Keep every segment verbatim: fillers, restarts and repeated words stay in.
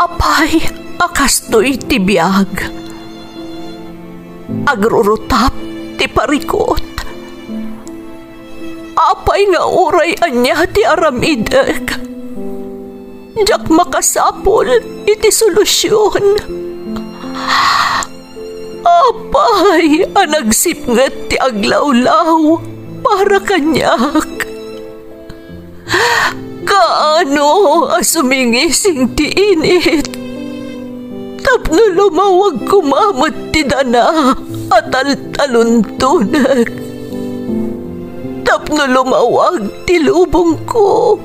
Apay a kastoy ti biag? Agrurutap ti parikut. Apay nga uray ania ti aramidek, diak makasapul iti solusion. Apay a nagsipnget ti aglawlaw para kaniak? Kaano a sumingising ti init tapno lumawag koma met ti dana a taltaluntonek, tapno lumawag ti lubongko?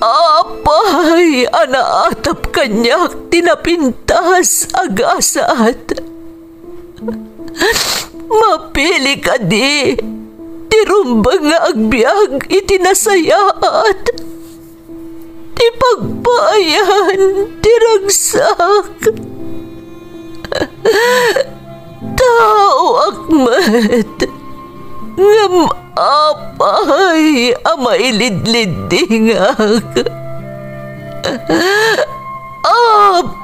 Apay a naatap kaniak ti napintas a gasat? Mapili kadi ti rumbeng nga agbiag iti nasayaat, ti pagpaayan ti ragsak? Taoak met, ngem apay a mailidliddingak?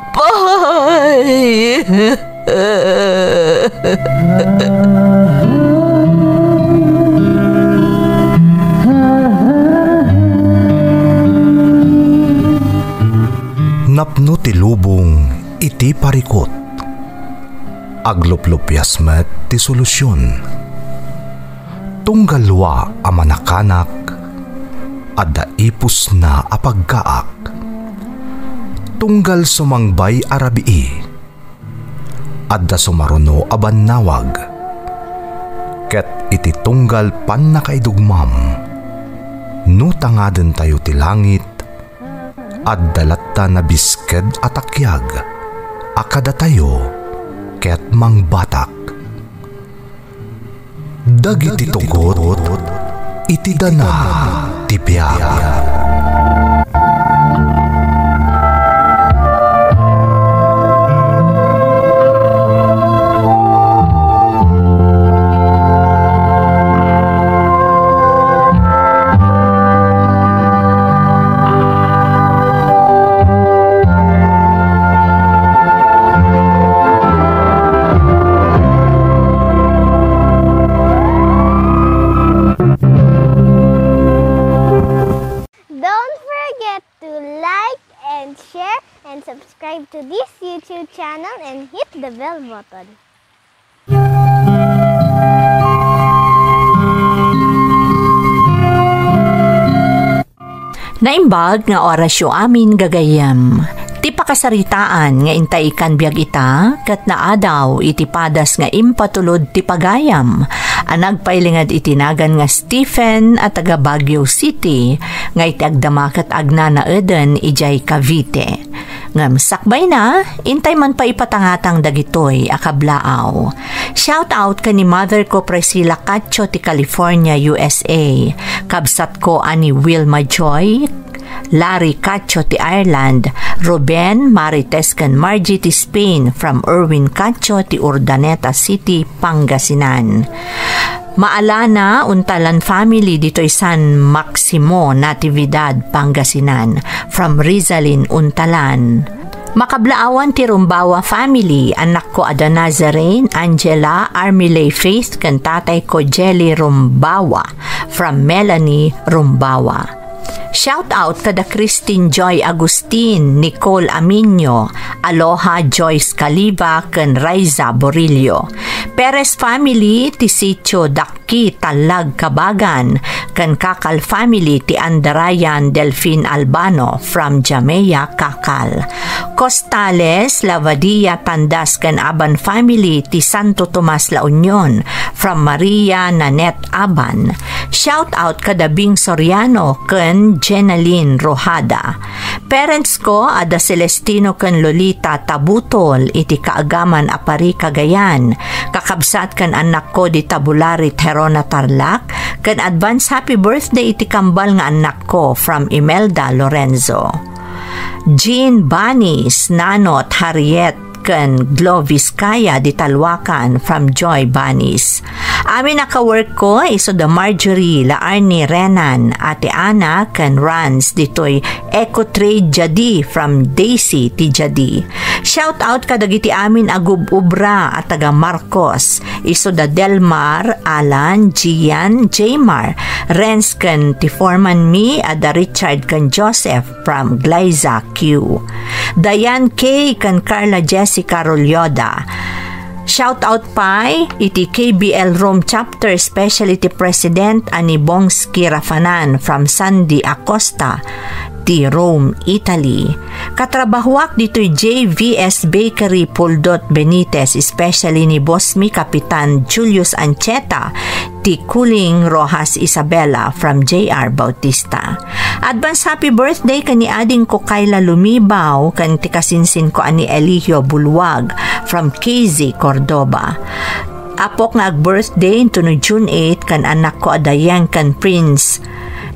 Apay! Napno ti lubong iti parikut. Agluplupias met ti solusion. Tunggal lua a manakanak, adda ipusna a pagkaak. Tunggal sumangbay a rabii, adda sumaruno a bannawag. Ket iti tunggal pannakaidugmam, no tangadentayo ti langit, adda latta nabisked a takiag a kadatayo ket mangbatak. Dagiti tugot iti dana ti biag. Don't forget to like and share and subscribe to this YouTube channel and hit the bell button. Naimbag nga orasyo amin, gagayyem. Ti pakasaritaan nga intay ikkan biag ita ket naadaw iti padas nga impatulod ti pagayam a nagpailinged iti nagan nga Stephen a taga Baguio City nga iti agdama ket agnanaeden idiay Cavite. Ngem sakbayna, intay man pay ipatangatang dagitoy a kablaaw. Shout out ken ni mother ko, Priscilla Cacho ti California, U S A. Kabsat ko a ni Wilma Joy, Larry Cacho ti Ireland, Ruben, Marites ken Margie ti Spain, from Erwin Cacho ti Urdaneta City, Pangasinan. Maalana Untalan family ditoy San Maximo, Natividad, Pangasinan, from Rizalin Untalan. Makablaawan ti Rumbawa family, annakko a da Nazarene, Angela, Armilay Faith, ken tatayko Jelly Rumbawa, from Melanie Rumbawa. Shout out kada Christine Joy Agustin, Nicole Aminio, Aloha Joyce Caliba, ken Raiza Borillo. Perez family, ti Sitio Daki, Tallag, Kabagan, ken Kakal family, ti Andarayan Delfin Albano from Jamea, Kakal. Costales, Lavadia, Tandas, ken Aban family, ti Santo Tomas, La Union, from Maria Nanette Aban. Shout out kada Bing Soriano ken Jenaline Rojada. Parents ko a da Celestino ken Lolita Tabutol iti kaagaman a Pari, Cagayan. Kakabsat ken annakko di Tabulari, Gerona, Tarlac, ken advance happy birthday iti kambal nga annakko from Imelda Lorenzo. Jean Banis, Nanot, Harriet, ken Glo Vizcaya di Talwakan from Joy Banis. Amin a ka-work ko, isu da Marjorie, la Arnie, Renan, Ate Ana, ken Rans, ditoy Eco Trade Jadi from Daisy ti Jadi. Shout out kadagiti amin a gub-ubra a taga Marcos, isu da Delmar, Alan, Gian, Jmar, Renz, ken ti foreman mi a da Richard ken Joseph from Glyza Q. Diane K ken Carla Jessica Rolyoda. Shout out pay iti K B L Rome Chapter, especially ti President a ni Bongski Rafanan from Sandy Acosta, ti Rome, Italy. Katrabahuak ditoy J V S Bakery, Puldot, Benitez, especially ni boss mi, Kapitan Julius Ancheta, ti Kuling Rojas Isabela from J R Bautista. Advance happy birthday ken ni adingko Kayla Lumibaw ken ti kasinsinko a ni Eligio Buluag from K Z, Cordova. Apok nga ag-birthday intono June eight ken anakko a Diane ken Prince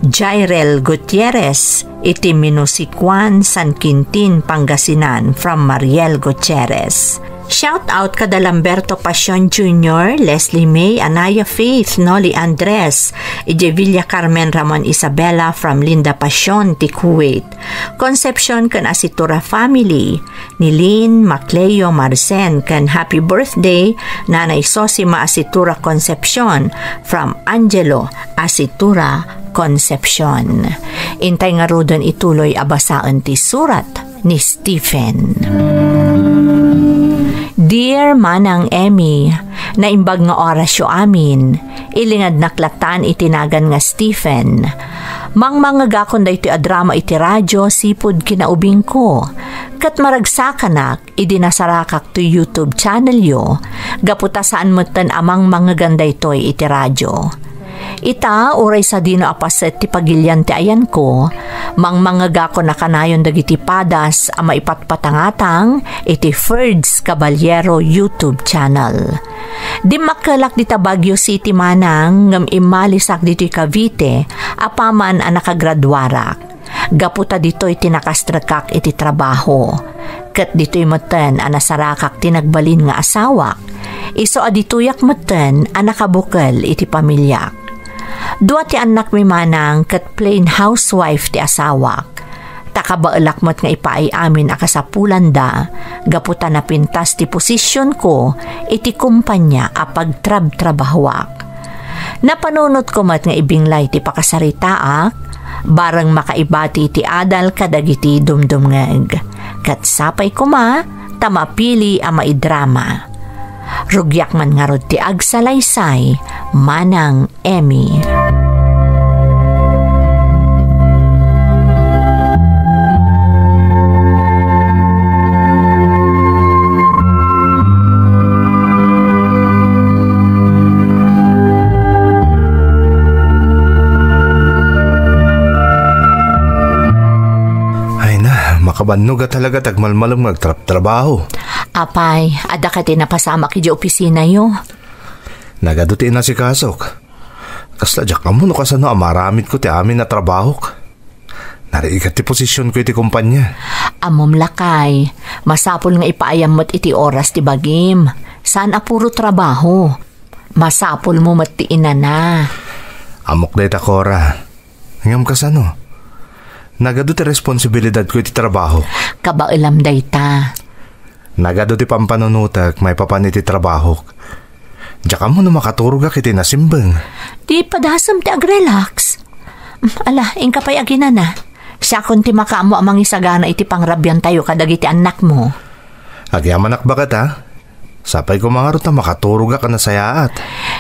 Jairel Gutierrez iti Minusikuan, San Quintin, Pangasinan from Mariel Gutierrez. Shout out kada Lamberto Pasion Junior, Leslie May, Anaya Faith, Noli Andres, idiay Villa Carmen Ramon Isabela from Linda Pasion ti Kuwait. Concepcion ken Asitura family, ni Lynn, Macleo, Marcen, ken happy birthday, Nanay Sosima Asitura Concepcion from Angelo Asitura Concepcion. Intay ngaruden ituloy a basaen ti surat ni Stephen. Dear Manang Emmy, naimbag nga orasyo amin. Ilingadnak lattan iti nagan nga Stephen. Mangmangegakon daytoy a drama iti radyo sipud kinaubingko. Ket maragsakanak idi nasarakak ti YouTube channelyo, gapu ta saan metten a mangmangegan daytoy iti radyo. Ita, uray sadino a paset ti pagilian ti ayanko, mangmangegakon a kanayon dagiti padas a maipatpatangatang iti Ferds Caballero YouTube channel. Dimmakkelak dita Baguio City manang ngem immalisak ditoy Cavite apaman a nakagraduarak. Gapu ta ditoy ti nakastrekak iti trabaho. Ket ditoy metten a nasarakak ti nagbalin nga asawak. Isu a ditoyak metten a nakabukel iti pamiliak. Dua ti annakmi manang ket plain housewife ti asawak. Ta kabaelak met nga ipaay amin a kasapulanda, gapu ta napintas ti posisionko iti kumpanya a pagtrabtrabahoak. Napanunotko met nga ibinglay ti pakasaritaak, bareng makaibati iti adal kadagiti dumdumngeg. Ket sapay koma ta mapili a maidrama. Rugiak man ngarud ti agsalaysay, Manang Emmy. Ay na, makabannog a talaga ti agmalmalem nga agtrabtrabaho. Apay, adda kadi napasamak idiay opisinayo? Nagadu ti inasikasok. Kasla diak ammo no kasano a maaramidko ti amin a trabahok. Narigat ti posisionko iti kumpanya. Ammom lakay, masapul nga ipaayam met iti oras ti bagim. Saan a puro trabaho. Masapulmo met ti inana. Ammok dayta, Cora. Ngem kasano? Nagadu ti responsibilidadko iti trabaho. Kabaelam dayta. Nagadu ti pampanunotek maipapan iti trabahok. Diak ammo no makaturogak iti nasimbeng. Di padasem ti agrelax. Ala, inka pay aginana. Siakon ti makaammo a mangisagana iti pangrabiantayo kadagiti annakmo. Agyamanak baket, a? Sapay koma ngarud ta makaturogak a nasayaat.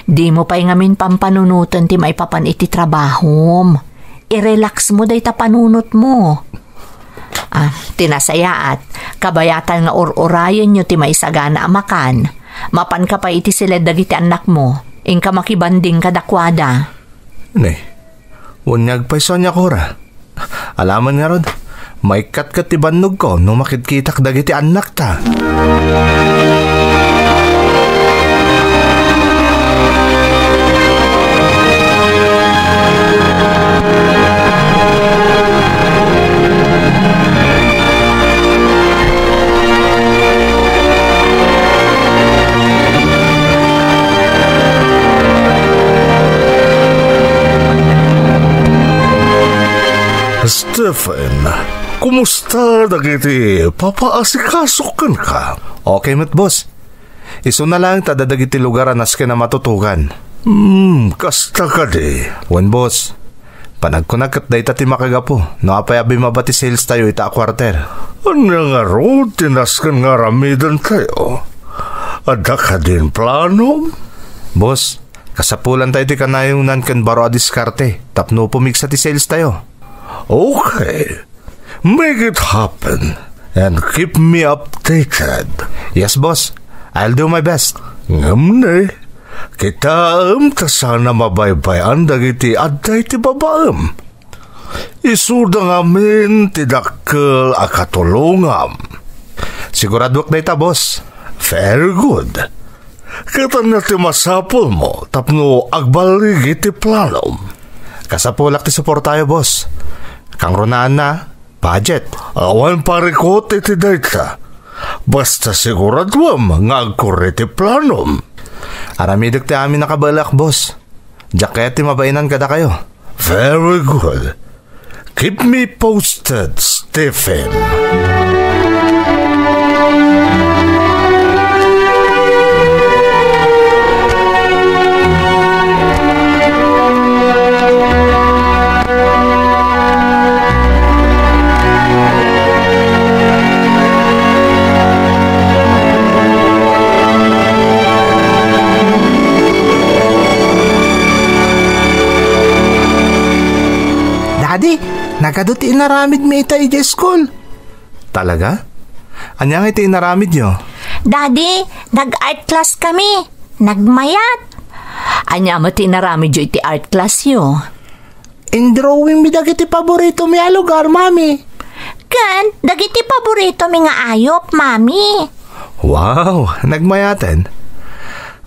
Dimo pay ngamin pampanunoten ti maipapan iti trabahom. I-relaxmo dayta panunotmo. Ah, ti nasayaat, kabayatan nga ur-urayenyo ti maisagana a makan. Mapanka pay iti siled dagiti annakmo, inka makibanding kadakuada. Ne, unyag pay, Sonia, Cora. Alaman ngarud, maikkat ket ti bannogko no makitkitak dagiti annakta. Stephen, kumusta dagiti papaasikasok kenka? Okay met, boss. Isuna laeng ta adda dagiti lugar a nasken a matutugan. Hmm, kasta kadi? Wen, boss. Panagkunak ket dayta ti makagapu no apay a bimaba ti sales tayo ita a quarter. Ania ngarud ti nasken nga aramiden tayo? Adda kadin plano? Boss, kasapulan tayo ti kanayonan ken baro a diskarte tapno pumigsa ti sales tayo. Okay. Make it happen and keep me updated. Yes, boss. I'll do my best. Ngem ne, kitaem ta saan a mabaybay-an dagiti adda iti babaem. Isuda ngamin ti dakkel a katulongam. Siguraduak dayta, boss. Very good. Ket ania ti masapulmo tapno agballigi ti planom? Kasapulak ti suportayo, boss. Kangrunaanna, budget. Awan parikut iti dayta. Basta siguraduem nga agkurre ti planom. Aramidek ti amin a kabaelak, boss. Diak kayat ti mabainan kadakayo. Very good. Keep me posted, Stephen. Daddy, nagadu ti inaramidmi ita idiay school. Talaga? Ania ngay ti inaramidyo? Daddy, nag-art class kami. Nagmayat. Ania met ti inaramidyo iti art class yo? Indrawingmi dagiti paboritomi a lugar, Mami. Ken dagiti paboritomi nga ayup, Mami. Wow, nagmayaten.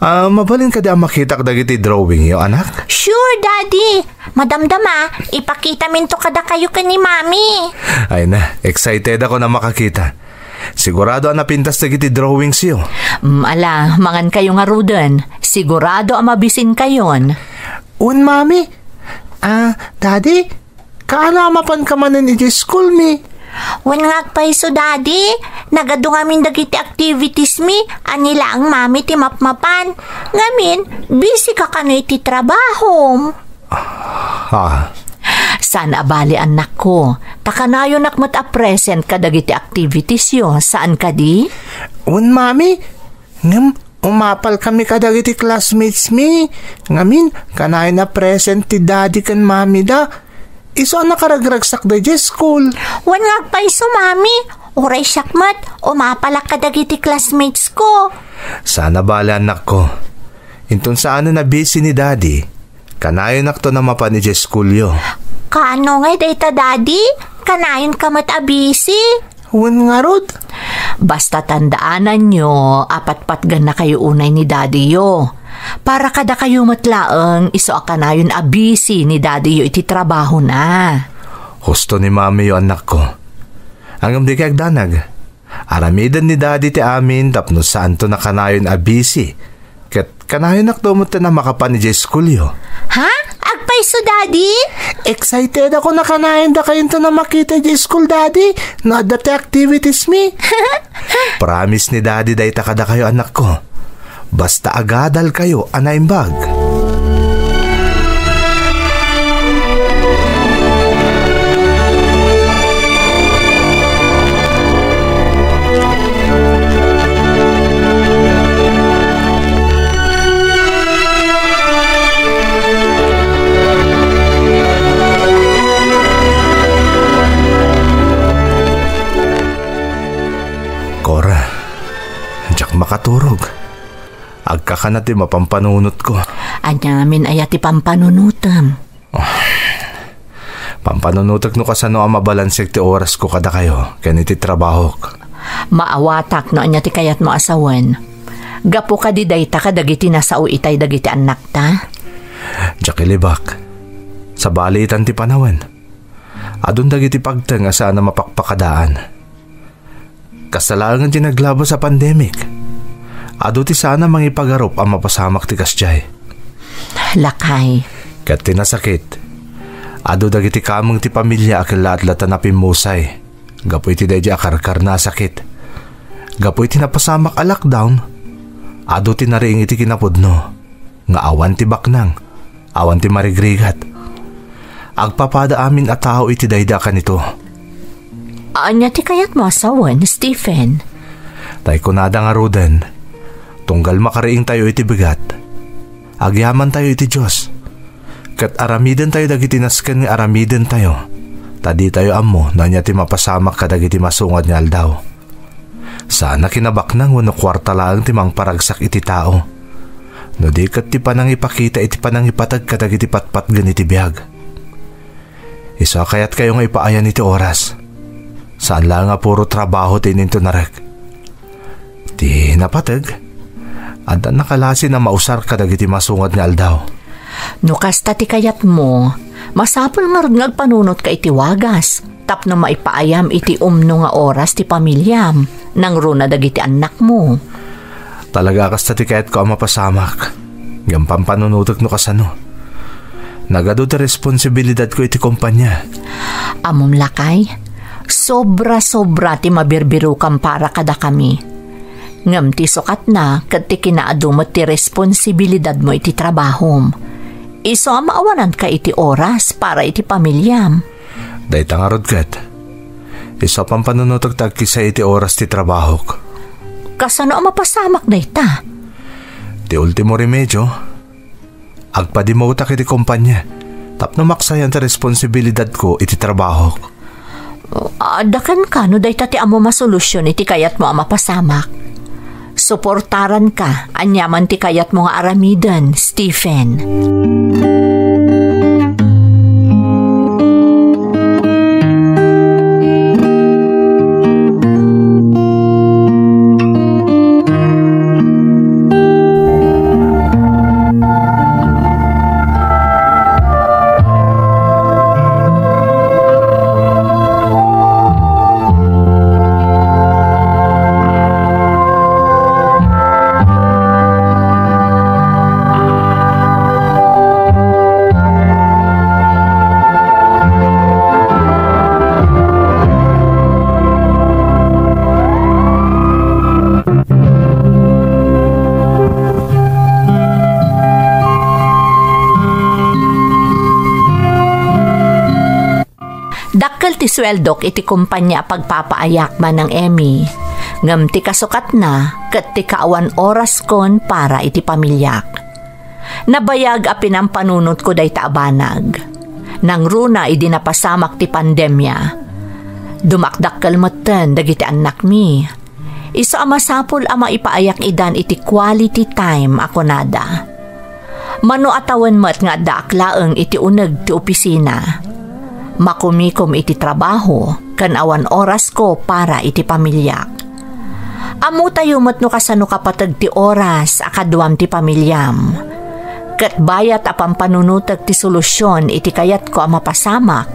Ah, mabalin kadi a makitak dagiti drawing yo, anak? Sure, Daddy. Madamdama, ipakitaminto kadakayo ken ni Mami. Ay na, excited ako na makakita. Sigurado a napintas dagiti drawings yo. Mm, ala, mangan kayo ngaruden. Sigurado a mabisin kayon. Un, Mami. Ah, Daddy, kaano a mapanka manen idiay school mi? Wen nga agpayso, Daddy. Nagadu ngamin dagiti activities mi. Ania laeng Mami ti mapmapan. Ngamin, busy ka kano iti trabahom. Ah. Saan a bali, annakko. Ta kanayonak met a present kadagiti activities yo, saan kadi? Wen, Mami. Ngem, umapal kami kadagiti classmates mi. Ngamin, kanayon a present ti Daddy ken Mami da. Isu a nakaragragsak daydiay school. Wen nga agpayso, Mami. Uray siak met, umapalak kadagiti classmates ko. Saan a bali, annakko. Inton saanen a busy ni Daddy, kanayonakton a mapan idiay school yo. Kaano ngay dayta, Daddy? Kanayonka met a busy? Wen ngarud. Basta tandaananyo a patpatgannakayo unay ni Daddy yo. Para kadakayo met laeng isu a kanayon a busy ni Daddy yo iti trabahona. Husto ni Mami yo, annakko. Ngem dikay agdanag. Aramiden ni Daddy ti amin tapno saanton a kanayon a busy. Ket kanayonakto metten a makapan idiay school yo. Ha? Agpayso, Daddy? Excited ako na kanayondakayonton a makita idiay school, Daddy, no adda ti activities mi. Promise ni Daddy dayta kadakayo, annakko. Basta agadalkayo a naimbag. Cora, diak makaturog. Agkakana ti mapampanunotko. Ania ngamin aya ti pampanunotem? Pampanunotek no kasano a mabalansek ti orasko kadakayo ken iti trabahok. Maawatak no ania ti kayatmo a sawen. Gapu kadi dayta kadagiti nasao itay dagiti annakta? Diak ilibak. Sabali itan ti panawen. Adun dagiti pagteng a saan a mapakpakadaan. Kasta laengen ti naglabas a pandemic. Adu ti saan a mangipagarup a mapasamak ti kasdiay. Lakay. Ket ti nasakit, Adu dagiti kameng ti pamilia a kellaat latta napimmusay gapu iti daydi a karkarna a sakit. Gapu iti napasamak a lockdown, adu ti nariing iti kinapudno nga awan ti baknang, awan ti marigrigat. Agpapada amin a tao iti daydi a kanito. Ania ti kayatmo a sawen, Stephen? Tay kunada ngaruden, tunggal makariingtayo iti bigat, agyamantayo iti Dios, ket aramidentayo dagiti nasken nga aramidentayo, ta ditayo ammo no ania ti mapasamak kadagiti masungad nga aldaw. Saan a kinabaknang wenno kuarta laeng ti mangparagsak iti tao, no di ket ti panangipakita iti panangipateg kadagiti patpatgen iti biag. Isu a kayatkayo nga ipaayan iti oras. Saan laeng a puro trabaho ti inintunarek. Ti napateg, adda nakalasin a mausar kadagiti masungad nga aldaw. No kasta ti kayatmo, masapul ngarud nga agpanunotka iti wagas tapno maipaayam iti umno nga oras ti pamiliam, nangruna dagiti annakmo. Talaga a kasta ti kayatko a mapasamak. Ngem pampanunotek no kasano. Nagadu ti responsibilidatko iti kompania. Ammom lakay, sobra-sobra ti mabirbirokam para kadakami. Ngem ti sukatna ket ti kinaadu met ti responsibilidadmo iti trabahom. Isu a maawananka iti oras para iti pamiliam. Dayta ngarud ket, isu a pampanunotek ti agkisay iti oras ti trabahok. Kasano a mapasamak dayta? Ti ultimo remedio, agpadimutak iti kompania tapno maksayan ti responsibilidadko iti trabahok. Adda kenka no dayta ti ammom a solusion iti kayatmo a mapasamak. Suportaranka aniaman ti kayatmo nga aramiden, Stephen. Dakkel ti sueldok iti kompania a pagpapaayak, Manang Emmy. Ngem ti kasukatna ket ti kaawan oraskon para iti pamiliak. Nabayag a pinampanunotko dayta a banag. Nangruna idi napasamak ti pandemia, dumakdakkel metten dagiti annakmi. Isu a masapul a maipaayak idan iti quality time a kunada. Mano a tawen met nga addaak laeng iti uneg ti opisina. Makumikom iti trabaho ken awan orasko para iti pamiliak. Ammotayo met no kasano kapateg ti oras a kaduam ti pamiliam. Ket bayat a pampanunotek ti solusion iti kayatko a mapasamak,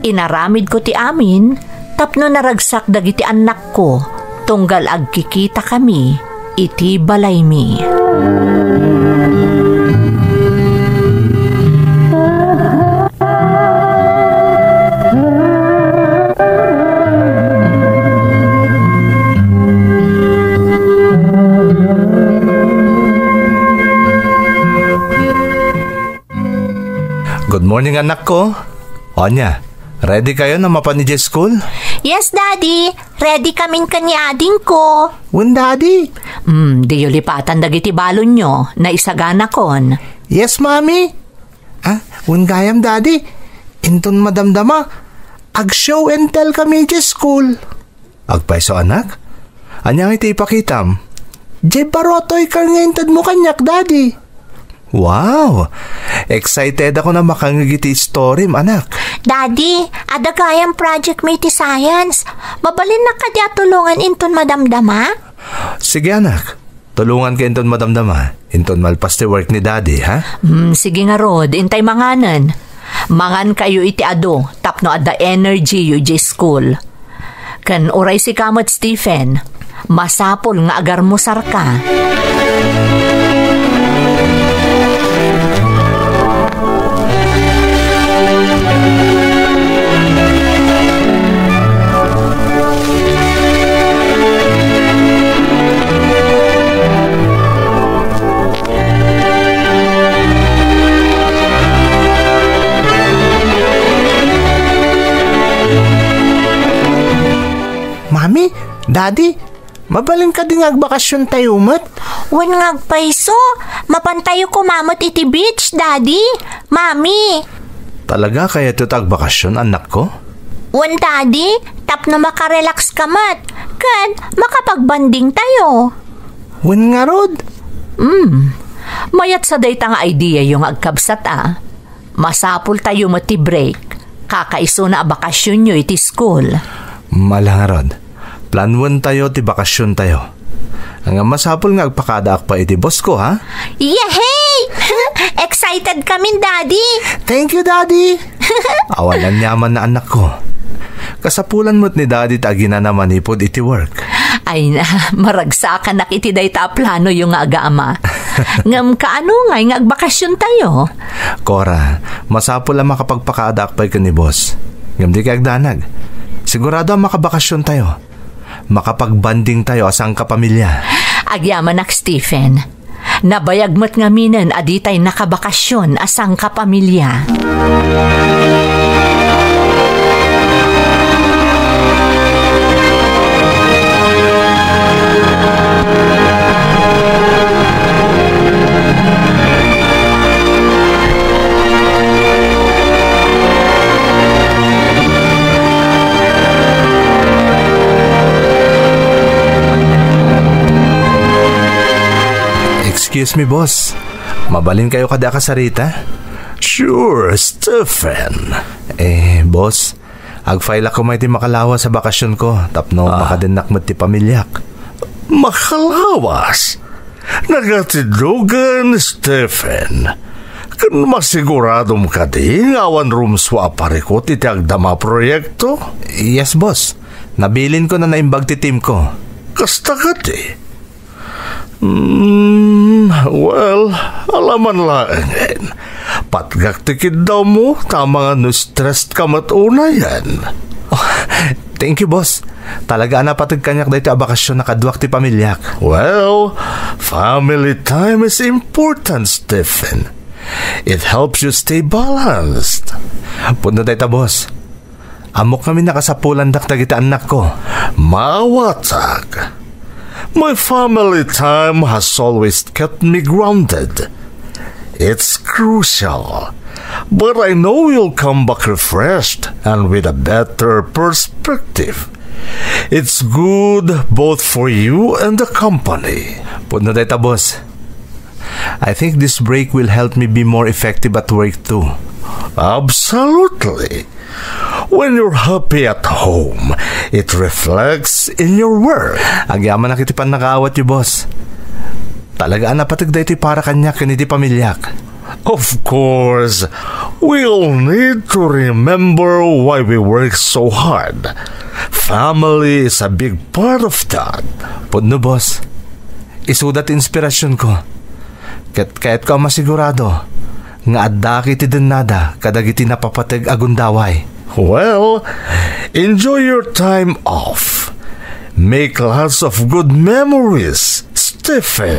inaramidko ti amin tapno naragsak dagiti annakko tunggal agkikitakami iti balaymi. Good morning, anak ko. Ania, ready kayo na mapan idiay school? Yes, Daddy. Ready kamin ken ni adingko. Wen, Daddy. Hmm, diyo lipatan dagiti balonyo, naisaganakon. Yes, Mami. Ah, wen gayam, Daddy. Inton madamdama, ag-show and tell kami idiay school. Agpayso, anak? Ania nga iti ipakitam? Diay baro a toy car nga intedmo kaniak, Daddy. Wow! Excited ako na makangeg iti story, anak. Daddy, adda gayam project mi iti science. Mabalinnak kadi a tulongan inton madamdama? Sige, anak. Tulonganka inton madamdama. Inton malpas ti work ni Daddy, ha? Hmm, sige ngarud, intay manganen. Mangan kayo iti adu tapno adda energy yo idiay school. Ken uray sika met, Stephen, masapul nga agarmusarka. Mami, Daddy, mabalin kadi nga agbakasiontayo met? Wen nga agpayso, mapantayo koma met iti beach, Daddy, Mami. Talaga kayatyo ti agbakasion, annakko? Wen, Daddy, tapno makarelax ka met, ken makapagbandingtayo. Wen ngarud? Hmm. Mayat sa dayta nga ideayo nga agkabsat a. Masapultayo met ti break. Kakaisuna a bakasionyo iti school. Mala ngarud. Planuentayo ti bakasiontayo. Nga masapul nga agpakadaak pay iti boss ko, ha? Yehey! Excited kami, Daddy! Thank you, Daddy! Awan aniaman, annakko. Kasapulan met ni Daddy ta aginana manipud iti work. Ay na, maragsakanak iti dayta a planoyo nga agaama. Ngem kaano ngay nga agbakasiontayo? Cora, masapul a makapagpakadaak pay ken ni boss. Ngem dikay agdanag. Sigurado a makabakasiontayo. Makapagbandingtayo a sangkapamilya. Agyamanak, Stephen. Nabayag met ngaminen a ditay nakabakasion a sangkapamilya. Excuse me, boss. Mabalinkayo kadi a kasarita? Sure, Stephen. Eh, boss, agfailak koma iti makalawas a bakasionko tapno Ah. makadennak met ti pamiliak. Makalawas? Nagatidugan, Stephen. Ken masiguradom kadi nga awan rumsua a parikut iti agdama a proyekto? Yes, boss. Nabilin ko na naimbag ti team ko. Kasta kadi? Hmm, well, alaman laengen. Patgak ti kiddawmo, ta amangan no stressed ka met unayen. Oh, thank you, boss. Talaga a napateg kaniak daytoy a bakasion a kaduak ti pamiliak. Well, family time is important, Stephen. It helps you stay balanced. Pudno dayta, boss. Ammok ngamin a kasapulandak dagiti annakko. Mawatak. My family time has always kept me grounded. It's crucial. But I know you'll come back refreshed and with a better perspective. It's good both for you and the company. Pudno dayta, boss. I think this break will help me be more effective at work too. Absolutely. When you're happy at home, it reflects in your work. Agyamanak iti pannakaawatyo, boss. Talaga a napateg daytoy para kaniak ken iti pamiliak. Of course, we all need to remember why we work so hard. Family is a big part of that. Pudno, boss. Isuda ti inspirasionko. Ket kayatko a masigurado nga addaak iti dennada kadagiti napapateg a gundaway. Well, enjoy your time off. Make lots of good memories, Stephen.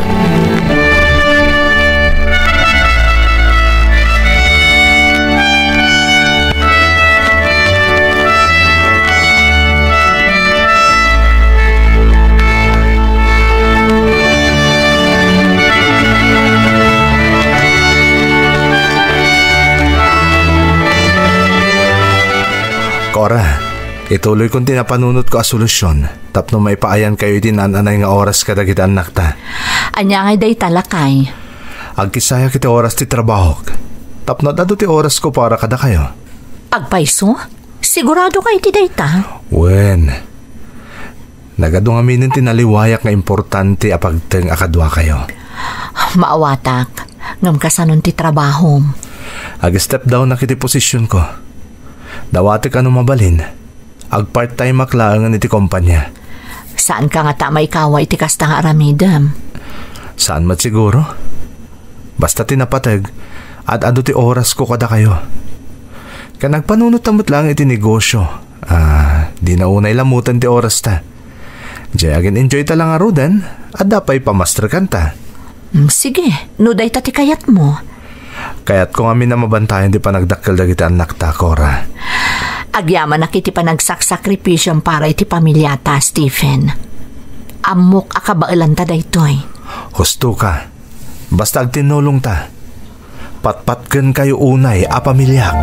Cora, ituloykon ti napanunotko a solusyon tapno maipaayankayo iti naan-anay nga oras kadagiti annakta. Ania ngay dayta, lakay? Agkisayak iti oras ti trabahok tapno ad-adu ti orasko para kadakayo. Agpayso? Sigurado ka iti dayta? Wen, nagadu ngaminen ti naliwayak nga importante a pagteng a kaduakayo. Maawatak, ngem kasanon ti trabahom? Ag-step down-ak iti posisyonko. Dawatek a no mabalin, agpart-time-ak laengen iti kompania. Saanka ngata a maikawa iti kasta nga aramidem? Saan met siguro. Basta ti napateg, ad-adu ti orasko kadakayo. Ken agpanunot ta met laeng iti negosyo. Ah, dina unay lamutan ti orasta. Diay agin-enjoy ta la ngaruden, adda pay pamastrekanta. Mm, sige, no dayta ti kayatmo. Kayatko ngamin a mabantayan ti panagdakkel dagiti annakta, Cora. Agyamanak iti panagsaksakripisyom para iti pamilyata, Stephen. Ammok a kabaelanta daytoy. Husto ka. Basta agtinnulongta. Patpatkenkayo unay a pamiliak.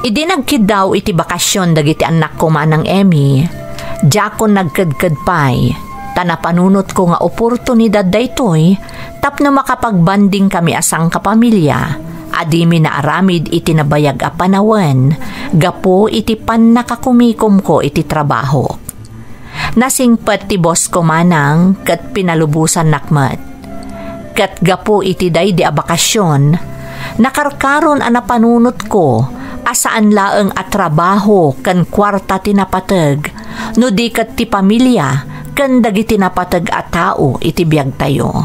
Idi nagkiddaw iti bakasion dagiti annakko, Manang Emmy, diakon nagkedked pay, ta napanunotko nga oportunidad daytoy tapno makapagbandingkami a sangkapamilya a dimi naaramid iti nabayag a panawen gapu iti pannakakumikomko iti trabahok. Nasingpet ti bosko, Manang, ket pinalubosannak met. Ket gapu iti daydi a bakasion, nakarkaron a napanunotko a saan laeng a trabaho ken kuarta ti napateg, no di ket ti pamilia ken dagiti napateg a tao iti biagtayo.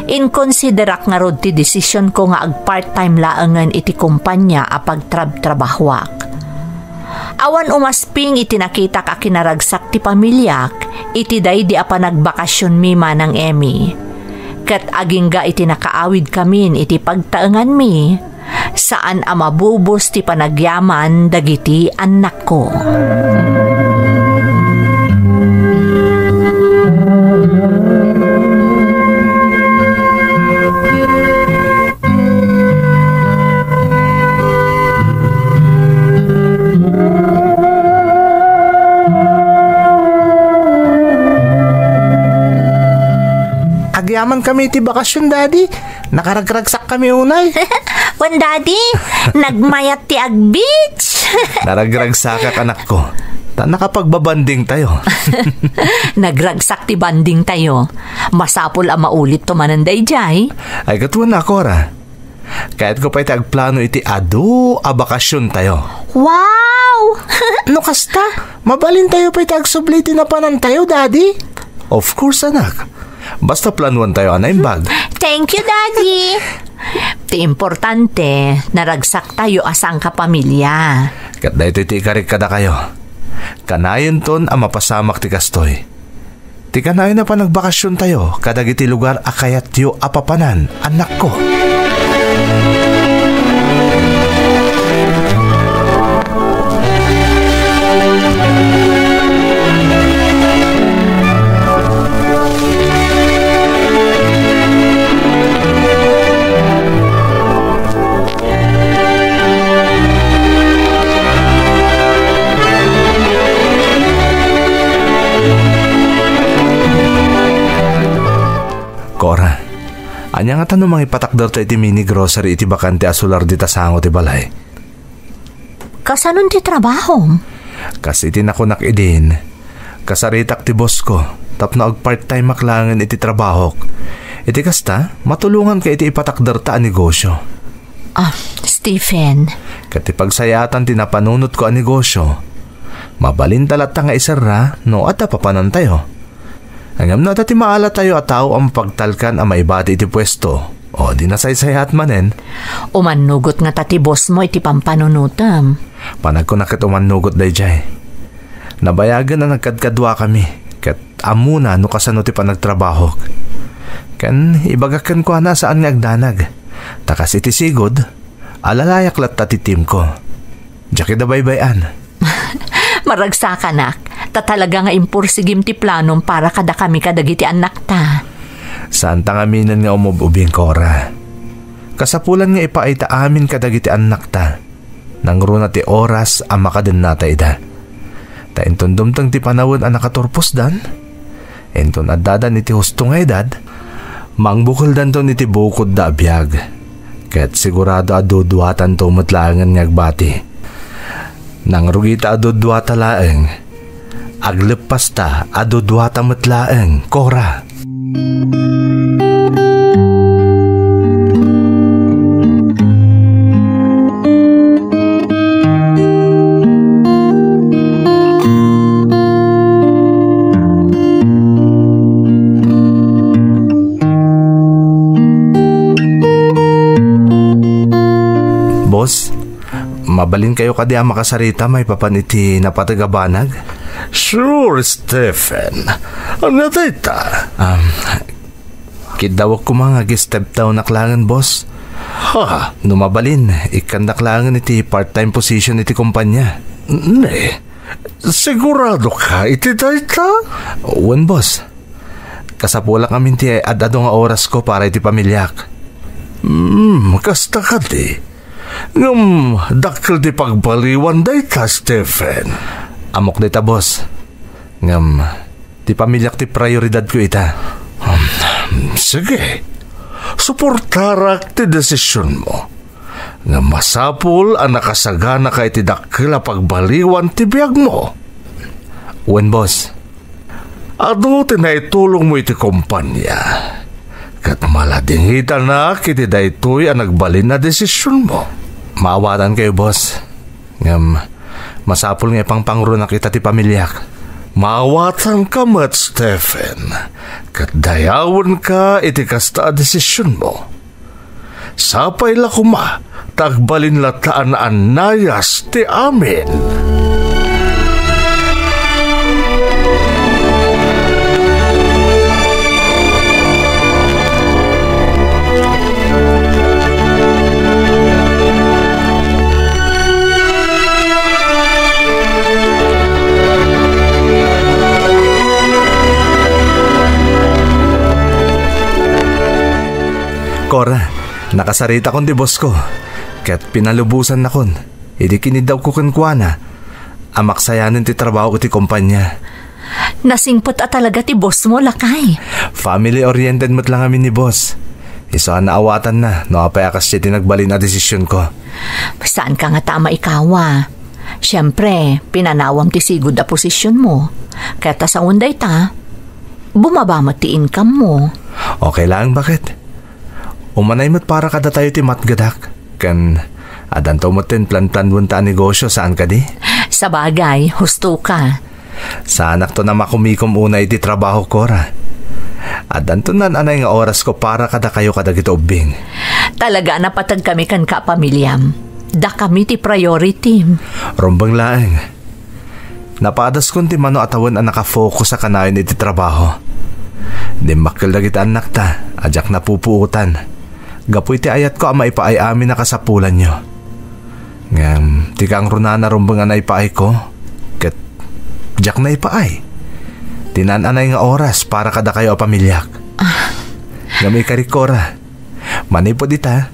Inkonsiderak ngarud ti desisionko nga ag-part-time laengen iti kompania a pagtrabtrabahoak. Awan umasping iti nakitak a kinaragsak ti pamiliak iti daydi a panagbakasionmi, Manang Emmy. Ket agingga iti nakaawidkamin iti pagtaenganmi, saan a mabubos ti panagyaman dagiti annakko. Agyamankami iti bakasion, Daddy. Nakaragragsakami unay. Wen, Daddy, nagmayat ti ag-beach. Naragragsakak, anakko. Ta nakapagbabandingtayo. Nagragsak ti bandingtayo. Masapul a maulitto manen daydiay. Ay, katuan a, Cora. Kayatko pay ti agplano iti adu a bakasiontayo. Wow! No kasta, mabalintayo pay ti agsubli iti napanantayo, Daddy. Of course, anak. Basta planuantayo a naimbag. Thank you, Daddy. Ti importante, naragsaktayo a sangkapamilya. Ket daytoy ti ikarik kadakayo. Kanayonton a mapasamak ti kastoy. Ti kanayon a panagbakasiontayo kadagiti lugar a kayatyo a papanan, annakko. Cora, ania ngata no mangipatakderta iti mini grocery iti bakante a solar dita sango ti balay? Kasanon ti trabahom? Kas iti nakunak idin, kasaritak ti bosko tapno ag-part-time-ak laengen iti trabahok. Iti kasta, matulonganka iti ipatakderta a negosyo. Ah, Stephen. Ket ti pagsayaatan ti napanunotko a negosyo, mabalinta latta nga iserra no adda papanantayo. Ngem no adda ti maalatayo a tao a mapagtalkan a maibati iti puesto, o di nasaysayaat manen. Umannugot ngata ti bossmo iti pampanunotem. Panagkuna ket umannugot daydiay. Nabayagen a nagkadkaduakami, ket ammona no kasano ti panagtrabahok. Ken ibagak kenkuana a saan nga agdanag. Ta kas iti sigud, alalayak latta ti teamko. Diak ida baybay-an. Maragsakanak, ta talaga nga impursigim ti planom para kadakami kadagiti annakta. Saanta ngaminen nga umub-ubing, Cora. Kasapulan nga ipaayta amin kadagiti annakta. Nangruna ti oras a makadennata ida. Ta inton dumteng ti panawen a nakaturposdan, inton addadan iti husto nga edad, mangbukeldanton iti bukodda a biag. Ket sigurado a duduatanto met laengen nga agbati. Nangrugita a duduata laeng, agleppasta a duduata met laeng, Cora. Mabalinkayo kadi a makasarita maipapan iti napateg a banag? Sure, Stephen. Ania dayta? Um, kiddawek koma nga ag-step down-ak laengen, boss. Ha? No mabalin, ikkandak laengen iti part-time position iti kompanya. Ne? Sigurado ka iti dayta? Wen, boss. Kasapulak ngamin ti ad-adu nga orasko para iti pamiliak. Hmm, kasta kadi. Ngem dakkel ti pagbaliwan dayta, Stephen. Ammok dayta, boss. Ngem ti pamiliak ti prioridadko ita. Hmm, sige. Suportarak ti desisionmo. Ngem masapul a nakasaganaka iti dakkel a pagbaliwan ti biagmo. Wen, boss. Adu ti naitulongmo iti kompania, ket maladingitanak iti daytoy a nagbalin a desisionmo. Maawatankayo, boss. Ngem, masapul nga ipangpangrunak ita ti pamiliak. Maawatanka met, Stephen, ket dayawenka iti kasta a desisionmo. Sapay la koma, ta agbalin latta a naannayas ti amin. Cora, nakasaritakon ti bossko, ket pinalubosannakon idi kiniddawko kenkuana a maksayanen ti trabaho iti kompania. Nasingpet a talaga ti bossmo, lakay. Family-oriented met la ngamin ni boss. Isu a naawatanna no apay a kasdiay ti nagbalin a desisionko. Saanka ngata a maikawa. Siempre, pinanawam ti sigud a posisionmo. Kaya ta sawen dayta, bumaba met ti income-mo. Okay lang, bakit? Umanay met para kadatayo ti matgedak. Ken, addanto met ti planplanwenta a negosyo, saan kadi? Sabagay, husto ka. Saanakton a makumikom unay iti trabaho, Cora. Addanton naan-anay nga orasko para kadakayo kadagiti ubbing. Talaga a napateg kami kenka a pamiliam. Dakami ti priority. Rumbeng laeng. Napadaskon ti mano a tawen a nakafocus a kanayon iti trabaho. Dimmakkel dagiti annakta a diak napupuotan gapu iti ayatko a maipaay amin a kasapulanyo. Ngem ti kangrunaan a rumbeng a naipaayko, ket diak naipaay ti naan-anay nga oras para kadakayo a pamiliak. Ah. Ngem ikarik, Cora, manipud ita,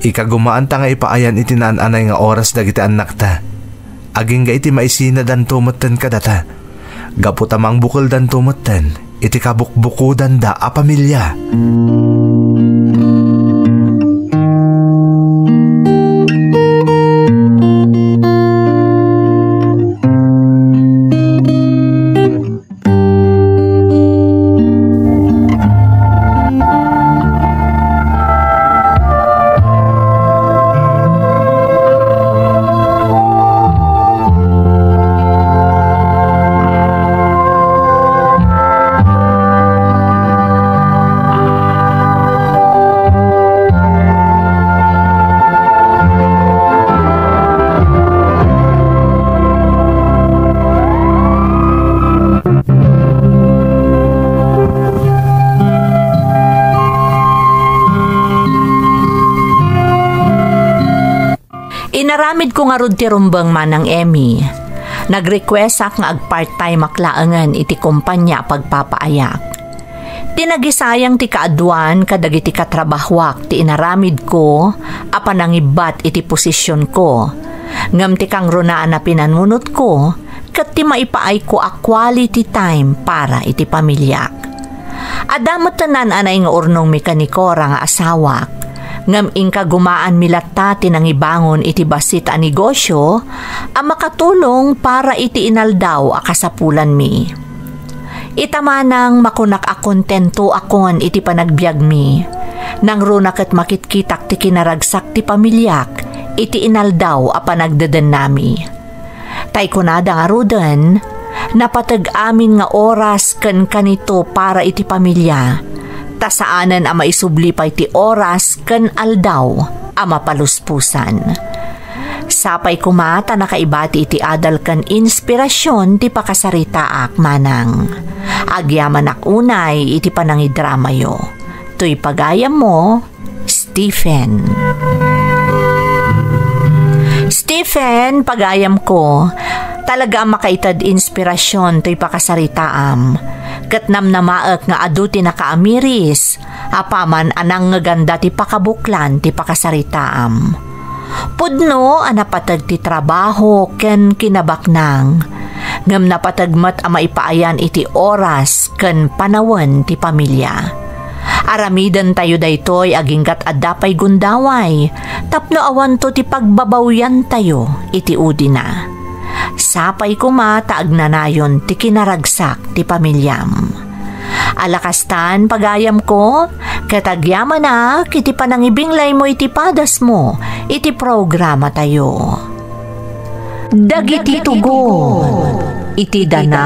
ikagumaanta nga ipaayan iti naan-anay nga oras dagiti annakta, agingga iti maisinadanto metten kadata, gapu ta mangbukeldanto metten iti kabukbukodanda a pamilia. Inaramidko ngarud ti rumbeng, Manang Emmy. Nag-requestak nga ag-part-timeak laengen iti kompania a pagpapaayak. Ti nagisayang ti kaaduan kadagiti katrabahoak ti inaramidko a panangibbat iti posisionko, ngem ti kangrunaan a pinanunotko ket ti maipaayko a quality time para iti pamiliak. Adda met naan-anay nga urnongmi ken ni Cora nga asawak, ngem inkagumaanmi latta ti nangibangon iti bassit a negosyo a makatulong para iti inaldaw a kasapulanmi. Ita manang, makunak a kontentoakon iti panagbiagmi. Nangruna ket makitkitak ti kinaragsak ti pamiliak iti inaldaw a panagdedennami. Tay kunada ngaruden, napateg amin nga oras ken kanito para iti pamilia, ta saanen a maisubli pay ti oras ken aldaw a mapaluspusan. Sapay koma ta nakaibati iti adal ken inspirasyon ti pakasaritaak manang. Agyamanak unay iti panangidramayo. Toy pagayammo, Stephen. Stephen, pagayamko, talaga a makaited inspirasyon toy pakasaritaam. Ket namnamaek nga adu ti nakaamiris, apaman a nangngeganda ti pakabuklan ti pakasaritaam. Pudno a napateg ti trabaho ken kinabaknang, ngem napateg met a maipaayan iti oras ken panawen ti pamilya. Aramidentayo daytoy aginggat adda pay gundaway tapno awanto ti pagbabawyantayo iti udina. Sapay koma ta agnanayon ti kinaragsak ti pamilyam. Ala kastan, pagayamko, ket agyamanak iti panangibinglaymo iti padasmo iti programatayo. Dagiti tugon iti dana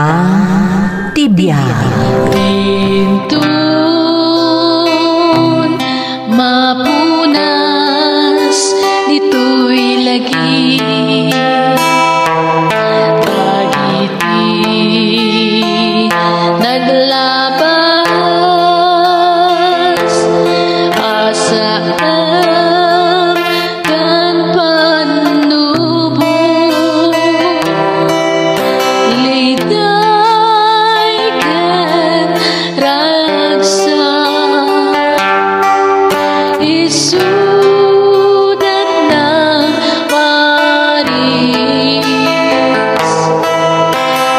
ti biag. Inton mapunas ditoy lagi, dagiti naglabas a saan ken pannubo, liday ken ragsak, isuda nang paris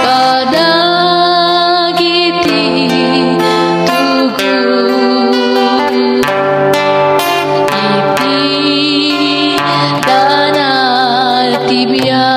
kadagiti tugon iti dana ti biag.